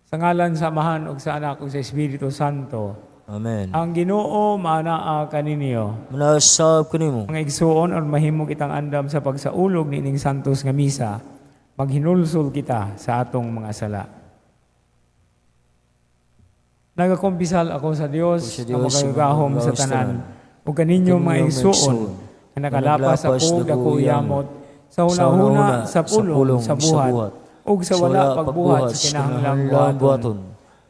Sa ngalan sa Amahan ug sa Anak ug sa Espiritu Santo. Amen. Ang Ginoo maanaa kaninyo. Maanaa sab kanimo. Mga igsuon, aron mahimo kitang andam sa pagsaulog niining santos nga misa, maghinulsol kita sa atong mga sala. Nagakumpisal ako sa Dios Sa nga Dios, makagagahom sa nga tanan tanan, ug kaninyo kaninyo mga mga igsuon igsuon, nga nakalapas nga ako naglapas dako dako yamot sa sa hunahuna, hunahuna, sa pulong, sa buhat, ug sa wala pagbuhat sa kinahanglang buhaton.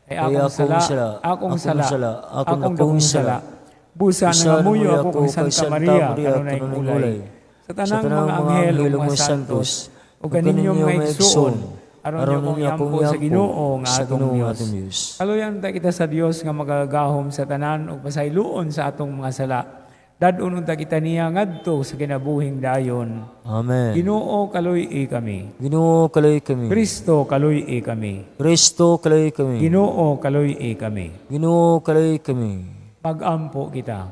Kay akong sala, akong sala, akong dakong sala. Busa nangamuyo ako kang Santa Maria, kanunay ulay. Sa tanang mga anghel ug mga santos, ug kaninyo mga igsuon, aron niyo akong iampo sa Ginoo nga sa atong Ginoo nga Dios. atong Dios. Kaluyan ta kita sa Dios nga makagagahom sa tanan ug pasayloon sa atong mga sala. Dad-on unta kita niya ngadto sa kinabuhing dayon. Amen. Ginoo, kaluy-i kami. Ginoo, kaluy kami. Kristo, kaluy-i kami. Kristo, kaluy kami. Ginoo, kaluy-i kami. Ginoo, kaluy kami. Magampo kita.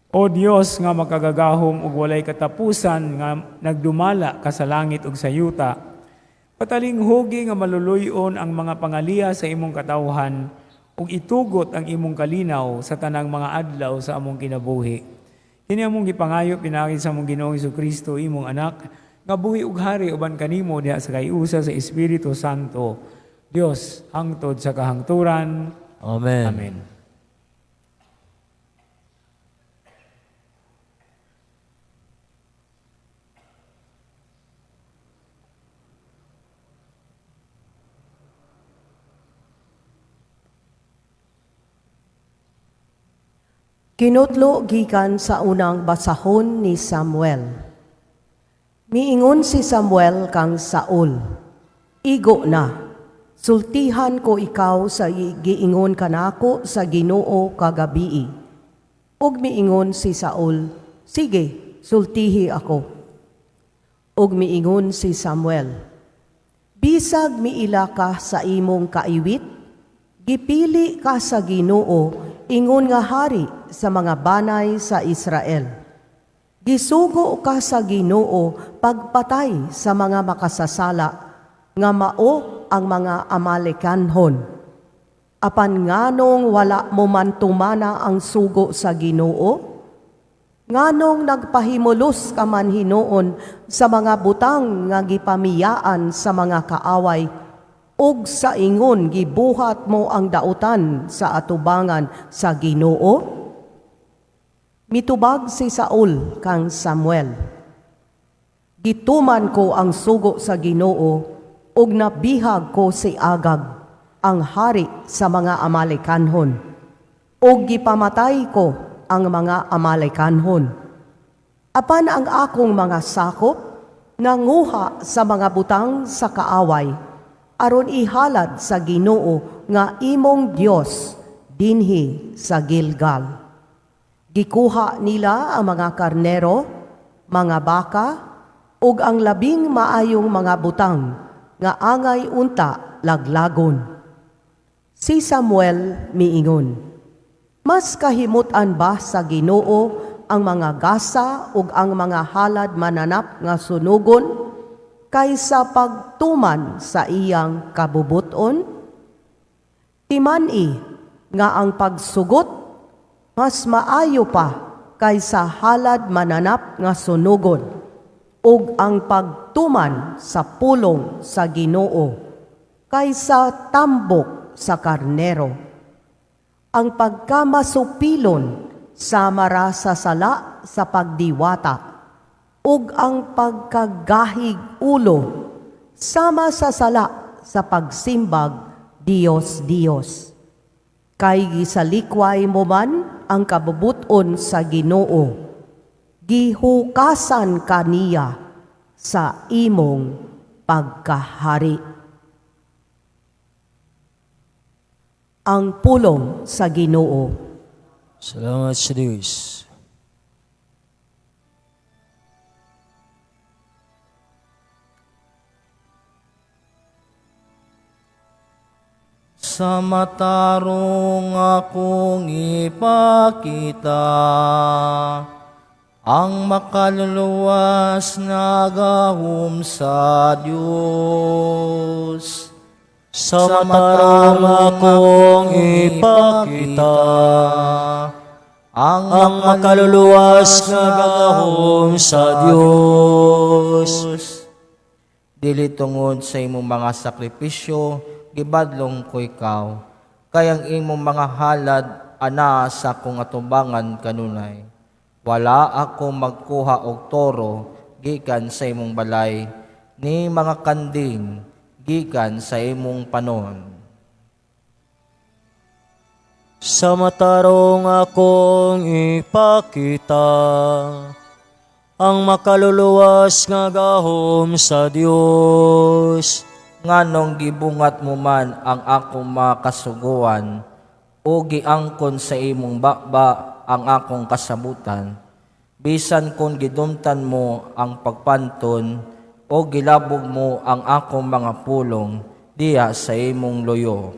O Dios nga makagagahom ug walay katapusan nga nagdumala ka sa langit ug sa yuta, patalinghugi nga maluluy-on ang mga pangaliya sa imong katawhan ug itugot ang imong kalinaw sa tanang mga adlaw sa among kinabuhi. Kini among gipangayo pinaagi sa among Ginoong Kristo, imong anak, nga buhi ug hari uban kanimo diha sa kaiusa sa Espiritu Santo, Dios hangtod sa kahangturan. Amen. Amen. Kinutlo gikan sa unang basahon ni Samuel. Miingon si Samuel kang Saul, "Igo na, sultihan ko ikaw sa giingon kanako sa Ginoo kagabii." Ug miingon si Saul, "Sige, sultihi ako." Ug miingon si Samuel, "Bisag miila ka sa imong kaiwit, gipili ka sa Ginoo ingon nga hari sa mga banay sa Israel. Gisugo ka sa Ginoo pagpatay sa mga makasasala nga mao ang mga Amalekanhon. Apan nganong wala mo man tumana ang sugo sa Ginoo? Nganong nagpahimulos ka man hinuon sa mga butang nga gipamiyaan sa mga kaaway, ug sa ingon gibuhat mo ang dautan sa atubangan sa Ginoo?" Mitubag si Saul kang Samuel, "Gituman ko ang sugo sa Ginoo ug nabihag ko si Agag, ang hari sa mga Amalekanhon. Ug gipamatay ko ang mga Amalekanhon. Apan ang akong mga sakop nanguha sa mga butang sa kaaway aron ihalad sa Ginoo nga imong Dios dinhi sa Gilgal. Gikuha nila ang mga karnero, mga baka, ug ang labing maayong mga butang nga angay unta laglagon." Si Samuel miingon, "Mas kahimutan ba sa Ginoo ang mga gasa ug ang mga halad mananap nga sunugon kaysa pagtuman sa iyang kabubuton? Timan-i nga ang pagsugot mas maayo pa kaysa halad mananap nga sunugon ug ang pagtuman sa pulong sa Ginoo kaysa tambok sa karnero. Ang pagkamasupilon sama ra sa sala sa pagdiwata, ug ang pagkagahig ulo sama sa sala sa pagsimbag Dios Dios. Kay gisalikway mo man ang kabubuton sa Ginoo, gihukasan kaniya sa imong pagkahari." Ang pulong sa Ginoo. Salamat sa Diyos. Sa matarong akong ipakita, Ang makaluluwas nga gahom sa Dios. Sa matarong akong ipakita ang ang makaluluwas nga gahom sa Dios. Dili tungod sa imong mga sakripisyo, gibadlong ko ikaw. Kay ang imong mga halad anaa sa akong atubangan kanunay. Wala ako magkuha og toro gikan sa imong balay, ni mga kanding gikan sa imong panon. Sa matarong akong ipakita ang makaluluwas nga gahom sa Dios. Nganong gibungat mo man ang akong mga kasuguan, o giangkon sa imong baba ang akong kasabutan, bisan kung gidumtan mo ang pagpanton, o gilabog mo ang akong mga pulong diha sa imong luyo.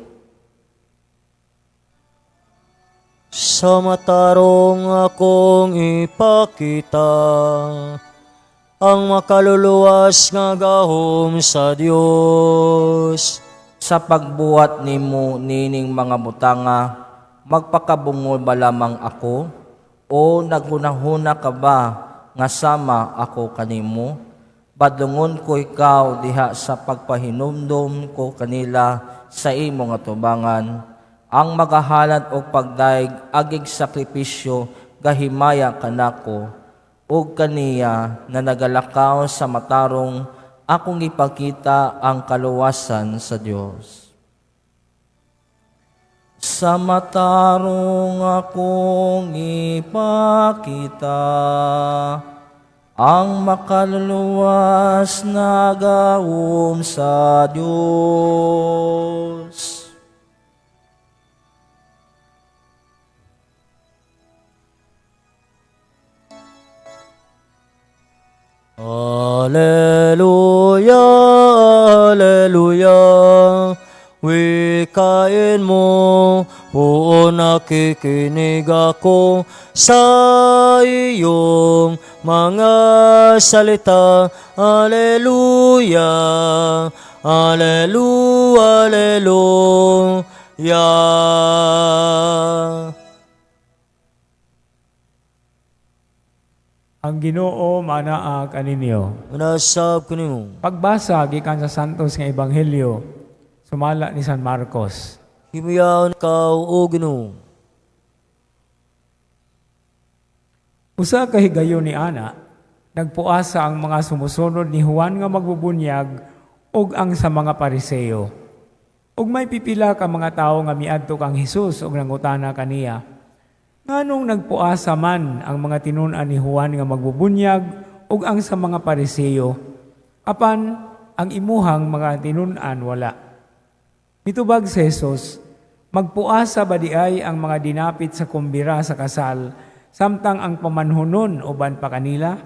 Sa matarong akong ipakita ang makaluluwas nga gahom sa Dios. Sa pagbuhat nimo nining mga butanga, magpakabungol ba lamang ako? O naghunahuna ka ba nga sama ako kanimo? Badlungon ko ikaw diha sa pagpahinumdom ko kanila sa imong atubangan. Ang magahalad og pagdayeg agig sakripisyo gahimaya kanako, ug kaniya na nagalakaw sa matarong akong ipakita ang kaluwasan sa Dios. Sa matarong akong ipakita ang makaluluwas na gahom sa Dios. Alleluia, Alleluia, wikain mo, oo, nakikinig ako sa iyong mga salita. Alleluia, Alleluia, Alleluia. Ang Ginoo manaa kaninyo. Manasab ko nimo. Pagbasa gikan sa Santos nga Ebanghelyo sumala ni San Marcos. Himuyaon ka o Ginoo. Usa ka higayon ni ana, nagpuasa ang mga sumusunod ni Juan nga magbubunyag ug ang sa mga Pariseo. Ug may pipila ka mga tawo nga miadto kang Hesus ug nangutana kaniya, nganong nagpuasa man ang mga tinun-an ni Juan nga magbubunyag ug ang sa mga Pariseo, apan ang imuhang mga tinun-an wala? Mitubag si Jesus, magpuasa ba di ay ang mga dinapit sa kumbira sa kasal, samtang ang pamanhunon uban pa kanila?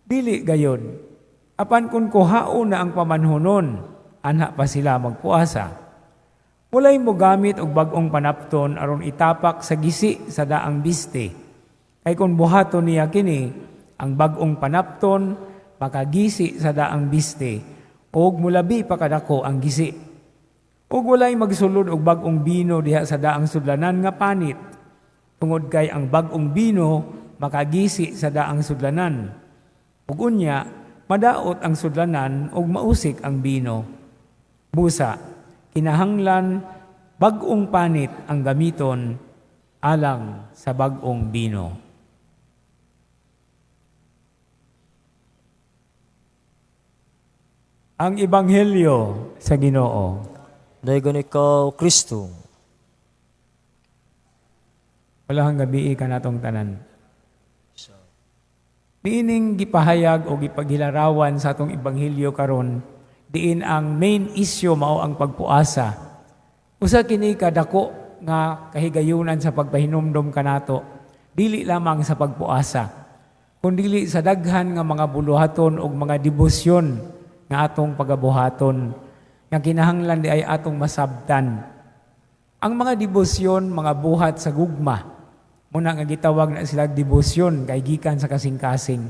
Dili gayon. Apan kung kuhaon na ang pamanhunon, anha pa sila magpuasa. Walay mo gamit og bag-ong panapton aron itapak sa gisi sa daang biste. Kay kung buhaton niya kini, ang bag-ong panapton makagisi sa daang biste, ug mulabi pa kadako ang gisi. Ug walay magsulod og bag-ong bino diha sa daang sudlanan nga panit, tungod kay ang bag-ong bino makagisi sa daang sudlanan. Ug unya, madaot ang sudlanan ug mausik ang bino. Busa, kinahanglan bag-ong panit ang gamiton alang sa bag-ong bino. Ang Ebanghelyo sa Ginoo. Daygon ikaw, Kristo. Walahang gabi ka natong tanan. Niining gipahayag o gipaghilarawan sa atong ebanghelyo karon, diin ang main issue mao ang pagpuasa. Usa kini kadako nga kahigayunan sa pagpahinumdom kanato, dili lamang sa pagpuasa, kundili sa daghan nga mga buluhaton ug mga debosyon nga atong pagabuhaton, nga kinahanglan di ay atong masabtan. Ang mga debosyon, mga buhat sa gugma. Muna nga gitawag na sila debosyon kay gikan sa kasing-kasing.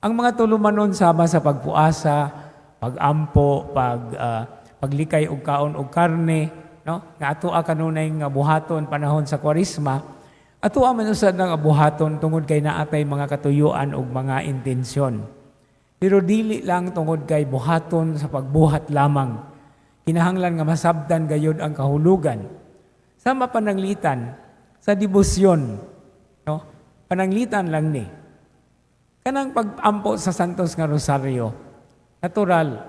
Ang mga tulumanon sama sa pagpuasa, pagampo, paglikay og kaon og karne, no? Nga atoa kanunay nga buhaton panahon sa Kwaresma, atoa man usad nga buhaton tungod kay naatay mga katuyuan ug mga intensyon. Pero dili lang tungod kay buhaton sa pagbuhat lamang. Kinahanglan nga masabtan gayud ang kahulugan. Sama pananglitan sa debosyon, no? Pananglitan lang ni. Kanang pag-ampo sa Santos nga Rosario, natural,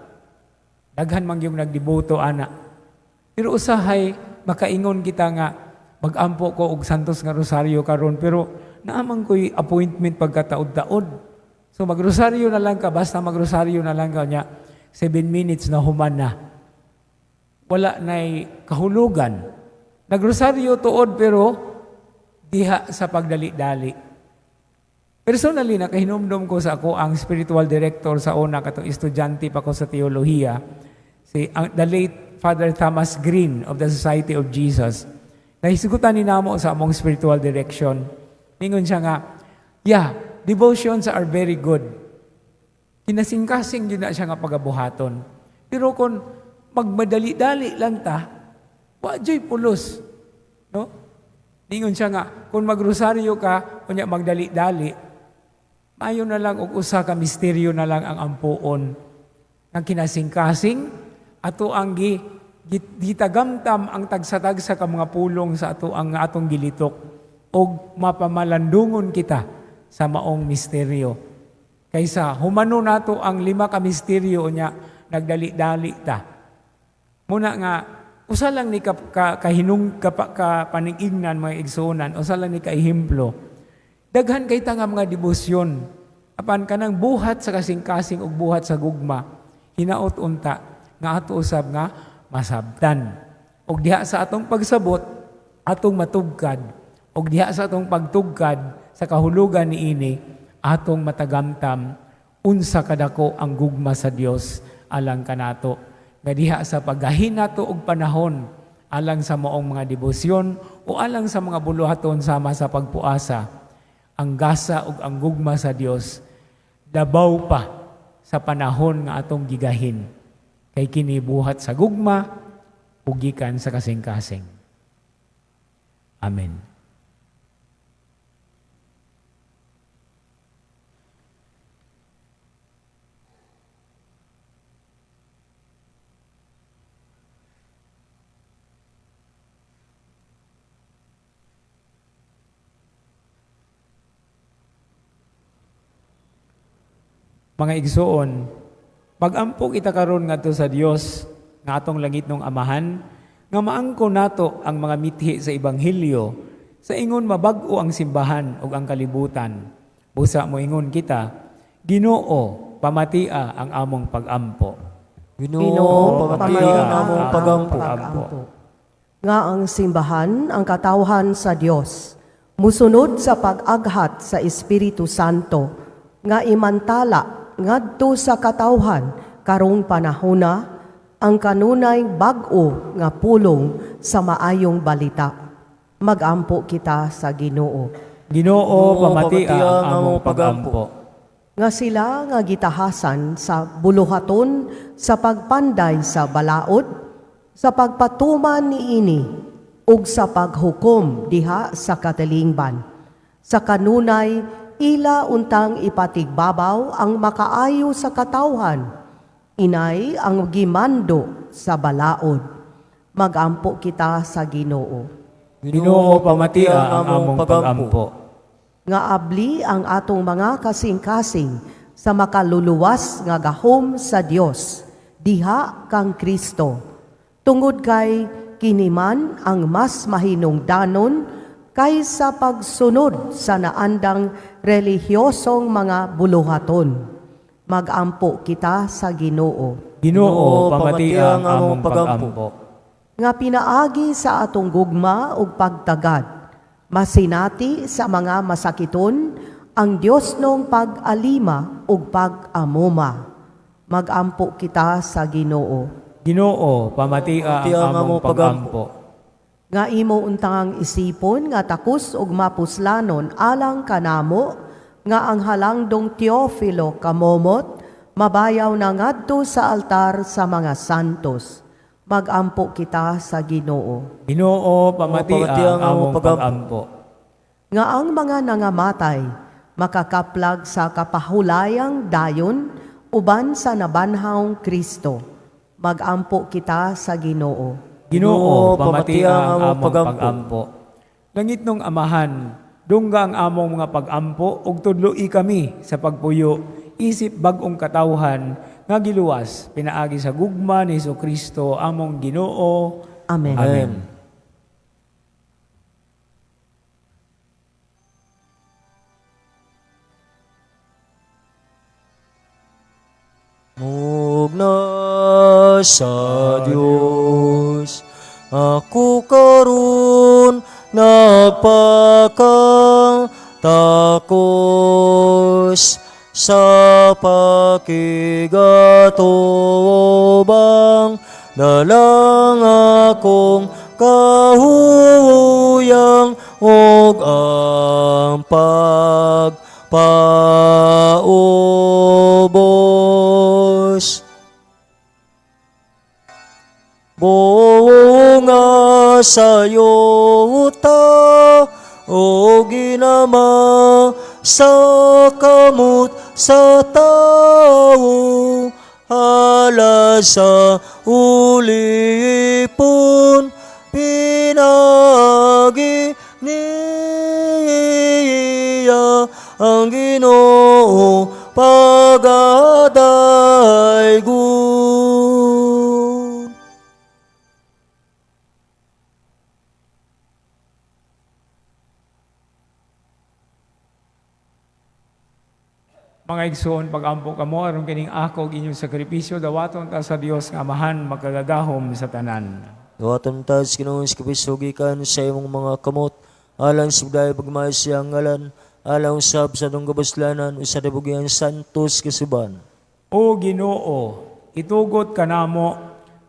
daghan man yung nagdeboto ana. Pero usahay makaingon kita nga mag-ampo ko og Santos nga Rosario karon, pero naamang ko'y appointment pagkataod-taod. So magrosaryo na lang ka, basta magrosaryo na lang ka niya, 7 minutes na human na. Wala na'y kahulugan. Nagrosaryo tuod pero diha sa pagdali-dali. Personally, nakahinumdum ko sa ako ang spiritual director sa una katong estudyante pa ko sa teolohiya, si the late Father Thomas Green of the Society of Jesus. Nahisgutan ni namo sa among spiritual direction. Ningon siya nga, yeah, devotions are very good. Kinasingkasing yun na siya nga pagabuhaton. Pero kung magmadali-dali lang ta, wa joy pulos. No? Ningon siya nga, kung magrosaryo ka, kunya magdali-dali, maayo na lang og usa ka misteryo na lang ang ampuon. Ang kinasingkasing, ato ang gitagamtam ang tagsa-tagsa ka mga pulong sa ato ang atong gilitok, og mapamalandungon kita sa maong misteryo. Kaysa humano nato ang 5 ka misteryo nya nagdali-dali ta. Muna nga usa lang ni kahinung ka paningignan mga igsuonan, usa lang ni kaehemplo. Daghan kay ta nga mga debosyon. Apan kanang buhat sa kasing-kasing ug buhat sa gugma, hinaot unta nga ato usab nga masabtan. Ug diha sa atong pagsabot, atong matugkad. Ug diha sa atong pagtugkad sa kahulugan niini, atong matagamtam unsa kadako ang gugma sa Dios alang kanato. Nga diha sa paggahin nato og panahon alang sa maong mga debosyon o alang sa mga buluhaton sama sa pagpuasa, ang gasa ug ang gugma sa Dios labaw pa sa panahon nga atong gigahin. Kay kini buhat sa gugma ug gikan sa kasing-kasing. Amen. Mga igsoon, pag-ampo kita karon ngadto sa Dios nga atong langitnong Amahan, nga maangko nato ang mga mithi sa ebanghelyo sa ingon mabag-o ang simbahan ug ang kalibutan. Busa moingon kita, Ginoo, pamatia ang among pag-ampo. Ginoo, pamatia ang among pag-ampo. Pag-ampo. Nga ang simbahan ang katawhan sa Dios, musunod sa pag-aghat sa Espiritu Santo, nga imantala ngadto sa katawhan karong panahona ang kanunay bag-o nga pulong sa maayong balita. Magampo kita sa Ginoo. Ginoo, pamatia ang among pag-ampo. Nga sila nga gitahasan sa buluhaton sa pagpanday sa balaod, sa pagpatuman niini ug sa paghukom diha sa katilingban. Sa kanunay ila untang ipatigbabaw ang makaayo sa katawhan, inay ang gimando sa balaod. Magampo kita sa Ginoo. Ginoo, pamatia ang among pag-ampo. Nga abli ang atong mga kasing-kasing sa makaluluwas nga gahom sa Dios, diha kang Kristo. Tungod kay kiniman ang mas mahinungdanon kaysa pagsunod sa naandang relihiyosong mga buluhaton. Magampo kita sa Ginoo. Ginoo, pamatia ang among pag-ampo. Nga pinaagi sa atong gugma ug pagtagad, masinati sa mga masakiton ang Dios nong pag-alima ug pag-amoma. Magampo kita sa Ginoo. Ginoo, pamatia ang among pag-ampo. Nga imo untang isipon nga takos ug mapuslanon alang kanamo nga ang halangdong Teofilo kamomot mabayaw na ngadto sa altar sa mga santos. Magampo kita sa Ginoo. Ginoo, pamatia pamatia ang ang among among pagampo. pagampo. Nga ang mga nangamatay makakaplag sa kapahulayang dayon uban sa nabanhawng Kristo. Magampo kita sa Ginoo. Ginoo, pamatia ang among pagampo. pagampo. Langit nung amahan, dungga ang among mga pagampo ug tudloi kami sa pagpuyo isip bag-ong katawhan nga giluwas pinaagi sa gugma ni Kristo among Ginoo. Amen. Amen. Mugna sa Dios, ako karon nagpakatakos sa pakigatubang dalang akong kahuyang ug ang pagpaubos. Buo nga sa yuta o ginama sa kamot sa tao hala sa ulipon pinagi niya ang Ginoo pagadaygon. Mga igsoon, pagampo kamo aron kining ako ug inyong sakripisyo dawaton ta sa Dios nga Amahan makagagahom sa tanan. Duwaton ta sa Ginoo sa Kristo gikan sa imong mga kamot alang sa bigay pagmahal siyang ngalan alang usab sa atong kabuslanan usa sa santos kasuban. O Ginoo, itugot kanamo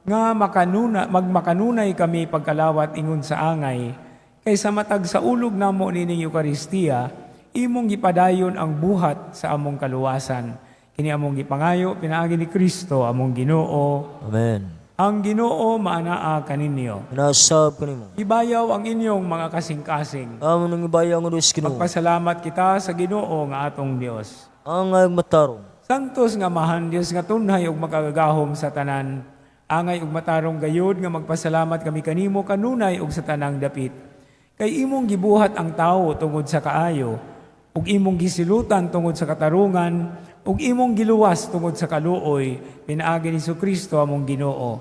nga makanuna magmakanunay kami pagkalawat ingon sa angay kaysa matag sa ulog namo nining Eukaristiya imong gipadayon ang buhat sa among kaluwasan. Kini among gipangayo pinaagi ni Kristo among Ginoo. Amen. Ang Ginoo maanaa kaninyo. Nasab kanimo. Ibayaw ang inyong mga kasing-kasing. Amo nang ibayaw ang Dios Ginoo. Magpasalamat kita sa Ginoo nga atong Dios. Ang ay matarong. Santos nga mahan Dios nga tunhay ug makagagahom sa tanan. Angay ug matarong gayud nga magpasalamat kami kanimo kanunay ug sa tanang dapit. Kay imong gibuhat ang tawo tungod sa kaayo, ug imong gisilutan tungod sa katarungan, ug imong giluwas tungod sa kaluoy, pinaagi ni Kristo among Ginoo.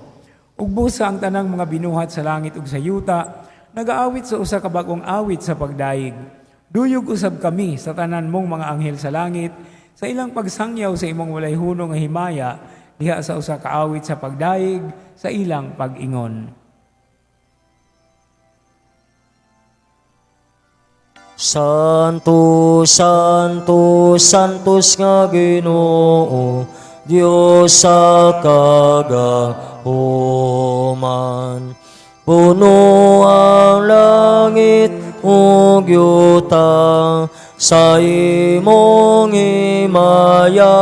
Ug busa ang tanang mga binuhat sa langit ug sa yuta, nagaawit sa usa ka bag-ong awit sa pagdayeg. Duyog usab kami sa tanan mong mga anghel sa langit, sa ilang pagsangyaw sa imong walay hunong nga himaya, diha sa usa ka awit sa pagdayeg, sa ilang pag-ingon. Santo, Santo, Santos nga Ginoo, Dios sa kagahuman. Puno ang langit ug yuta sa imong himaya.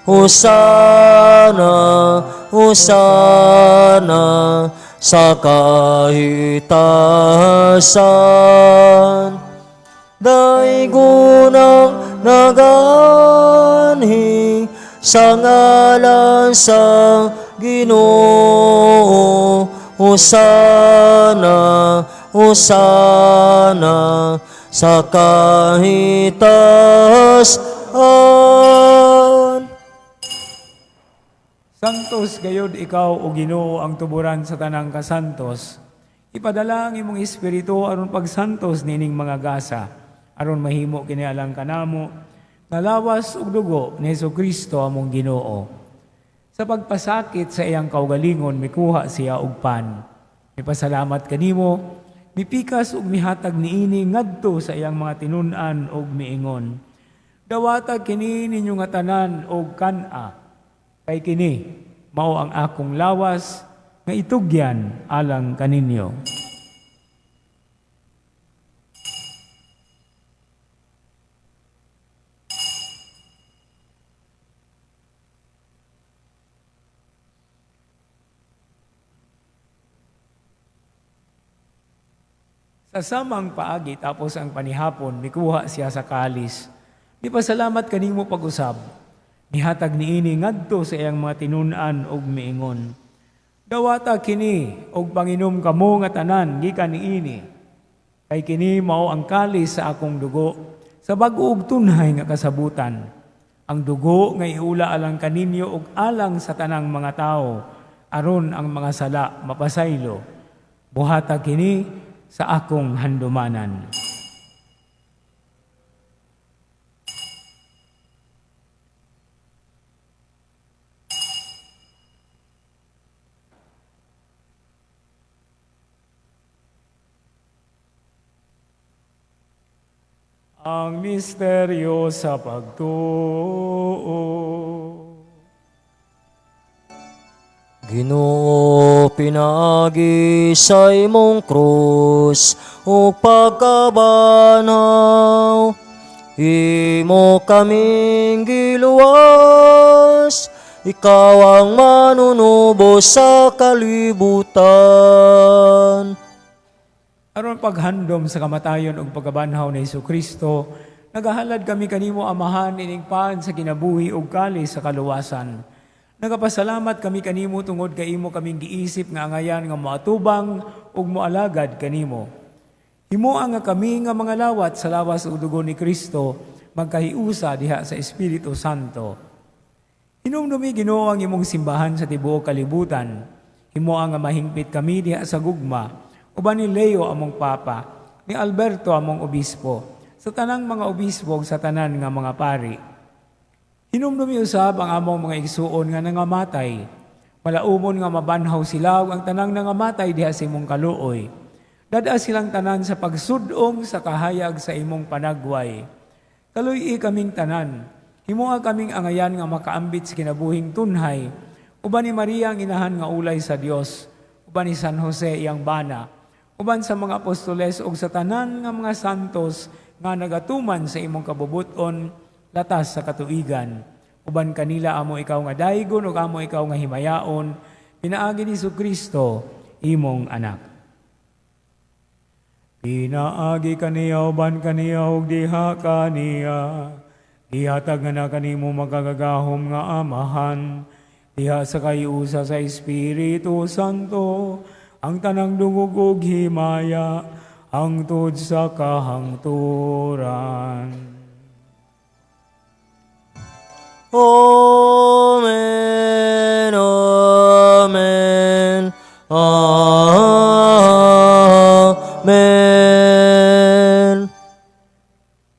Hosana, Hosana sa kahitasan. Daygunang naganhi sa ngalan sa Ginoo. Hosana, Hosana sa kahitasan. Santos gayod ikaw o Ginoo ang tuburan sa tanang kasantos. Ipadala ang imong espiritu aron pagsantos nining mga gasa, aron mahimo kini alang kanamo nga lawas ug dugo ni Hesukristo among Ginoo. Sa pagpasakit sa iyang kaugalingon mikuha siya og pan. Mipasalamat kanimo, mipikas ug mihatag niini ngadto sa iyang mga tinun-an ug miingon. Dawata kini ninyo nga tanan og kan-a, kay kini mao ang akong lawas nga itugyan alang kaninyo. Sa samang paagi tapos ang panihapon, mikuha siya sa kalis. Mipasalamat kanimo pag-usab. Mihatag niini ngadto sa iyang mga tinun-an og miingon. Dawata kini og panginom kamo nga tanan gikan niini. Kay kini mao ang kalis sa akong dugo sa bag-o ug tunhay nga kasabutan. Ang dugo nga iula alang kaninyo ug alang sa tanang mga tawo aron ang mga sala mapasaylo. Buhata kini sa akong handumanan. Ang misteryo sa pagtuo. Ginoo, pinaagi sa imong krus ug pagkabanhaw, imo kaming giluwas, ikaw ang manunubos sa kalibutan. Aron paghandom sa kamatayon ug pagkabanhaw ni Hesukristo, nagahalad kami kanimo Amahan ining paan sa kinabuhi ug kalis sa kaluwasan. Nagapasalamat kami kanimo tungod kay imo kaming giisip nga angayan nga moatubang ug moalagad kanimo. Himoa nga kami nga mga lawat sa lawas ug dugo ni Kristo magkahiusa diha sa Espiritu Santo. Hinumdumi Ginoo ang imong simbahan sa tibuok kalibutan. Himoa nga mahingpit kami diha sa gugma. Uban ni Leo among Papa, ni Alberto among Obispo, sa tanang mga obispo ug sa tanan nga mga pari. Hinumdumi usab ang among mga igsuon nga nangamatay. Malaumon nga mabanhaw sila ug ang tanang nangamatay diha sa imong kaluoy. Dad-a silang tanan sa pagsudong sa kahayag sa imong panagway. Kaluy-i kaming tanan. Himoa kaming angayan nga makaambit sa kinabuhing tunhay. Uban ni Maria ang inahan nga ulay sa Dios, uban ni San Jose iyang bana, uban sa mga apostoles ug sa tanan nga mga santos nga nagatuman sa imong kabubut-on latas sa katuigan. Uban kanila amo ikaw nga daygon ug amo ikaw nga himayaon, pinaagi ni Kristo imong anak. Pinaagi kaniya uban kaniya ug diha kaniya, gihatag nga na kanimo makagagahom nga Amahan, diha sa kayusa sa Espiritu Santo, ang tanang dungog ug himaya, hangtod sa kahangturan. Amen, Amen, Amen.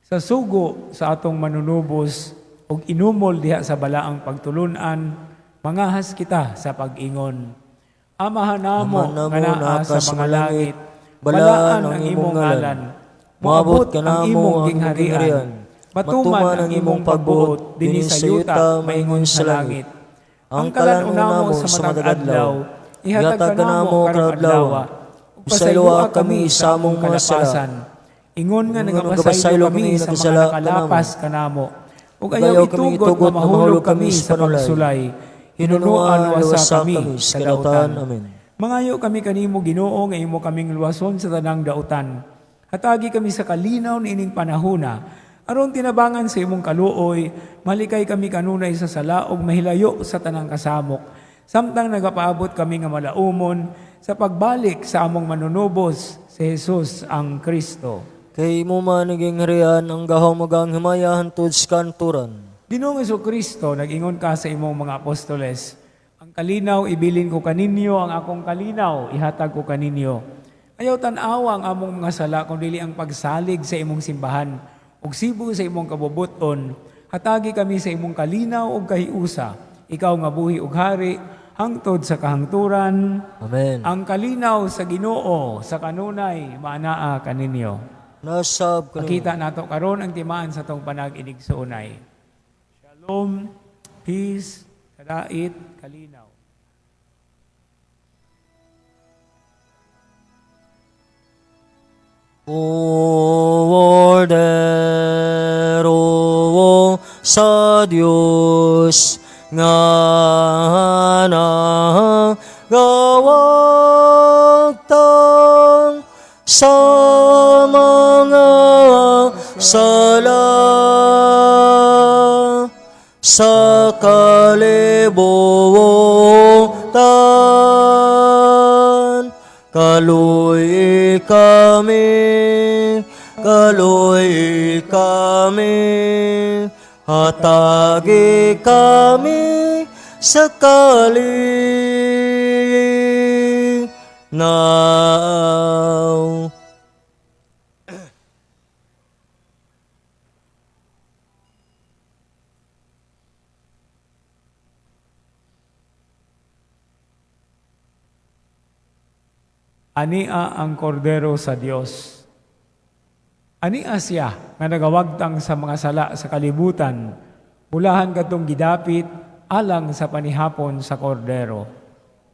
Sa sugo sa atong manunubos ug inumol diha sa balaang pagtulunan, mangahas kita sa pag-ingon. Amahan namo Amahan nga namo naa naa sa ka sa mga mga langit, langit, balaan balaan ang ang imong imong ngalan. ngalan. Moabot Moabot ka ang namo imong ang imong gingharian. gingharian. Matuman Matuman ang ang imong imong pagbuot pagbuot dinhi dinhi sa sa yuta yuta maingon maingon sa sa langit. langit. Ang Ang kalan-on kalan-on namo namo sa sa matag matag adlaw, adlaw, ihatag ihatag kanamo kanamo karong karong adlaw. adlaw. Ug pasayloa Pasayloa kami kami sa sa among among mga sala. kalapasan. Ingon nga Ingon nga nagapasaylo nagapasaylo kami kami sa mga nagasala nakalapas kanamo. kanamo. Ug ayaw Ug ayaw kami itugot nga itugot nga mahulog mahulog kami kami sa sa panulay. pagsulay. Hinunuan Hinunuan luwasa luwasa kami kami sa sa kadautan. dautan. Amen. Mangayo kami kanimo Ginoo nga imo kaming luwason sa tanang dautan. Hatagi kami sa kalinaw niining panahona. Aron tinabangan sa imong kaluoy, malikay kami kanunay sa sala ug mahilayo sa tanang kasamok. Samtang nagapaabot kami nga malaumon sa pagbalik sa among manunubos si Jesus ang Kristo. Kay imo man naging harian ang gahom ug ang himaya hantod sa kanturan. Ginoong Kristo, nag-ingon ka sa imong mga apostoles, ang kalinaw ibilin ko kaninyo, ang akong kalinaw ihatag ko kaninyo. Ayaw tan-awa ang among mga sala kung dili ang pagsalig sa imong simbahan ug sibo sa imong kabubuton. Hatagi kami sa imong kalinaw ug kahiusa. Ikaw nga buhi ug hari hangtod sa kahangturan. Amen. Ang kalinaw sa Ginoo sa kanunay maanaa kaninyo. Nasab kanimo. Makita nato karon ang timaan sa tong panag-inigsuonay. Shalom, peace, kadait, kalinaw. O Kordero sa Dios nga nagawagtang sa mga sala sa kalibutan. Kaluy kami, kaluy kami, hatagi kami sa kalinaw. Ania ang kordero sa Dios. Ania siya nga nagawagtang sa mga sala sa kalibutan. Bulahan kadtong gidapit alang sa panihapon sa kordero.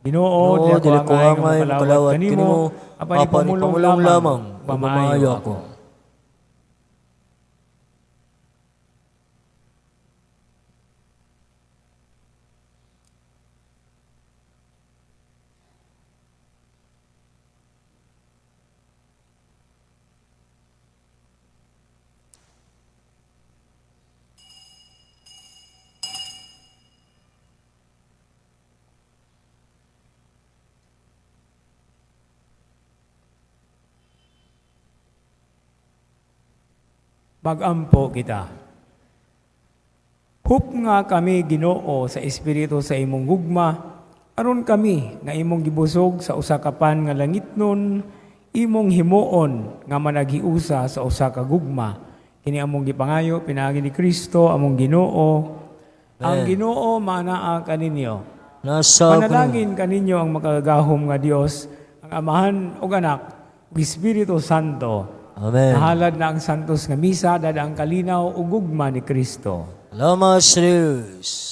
Ginoo, Ginoo, dili ko dili ko angay angay nga makalawat makalawat kanimo, kanimo, apan apan ipamulong ipamulong lamang, lamang, pamaayo pamaayo ako. ako. Magampo kita. Hup nga kami, Ginoo, sa espiritu sa imong gugma, aron kami nga imong gibusog sa usa ka pan nga langitnon, imong himuon nga managhiusa sa usa ka gugma. Kini among gipangayo pinaagi ni Kristo among Ginoo. Ang Ginoo maanaa kaninyo. Nasa Manalangin kaninyo ang makagagahom nga Dios, ang Amahan ug Anak ug Espiritu Santo. Amen. Nahalad na ang santos nga misa, dada ang kalinaw ug gugma ni Kristo. Salamat sa Diyos.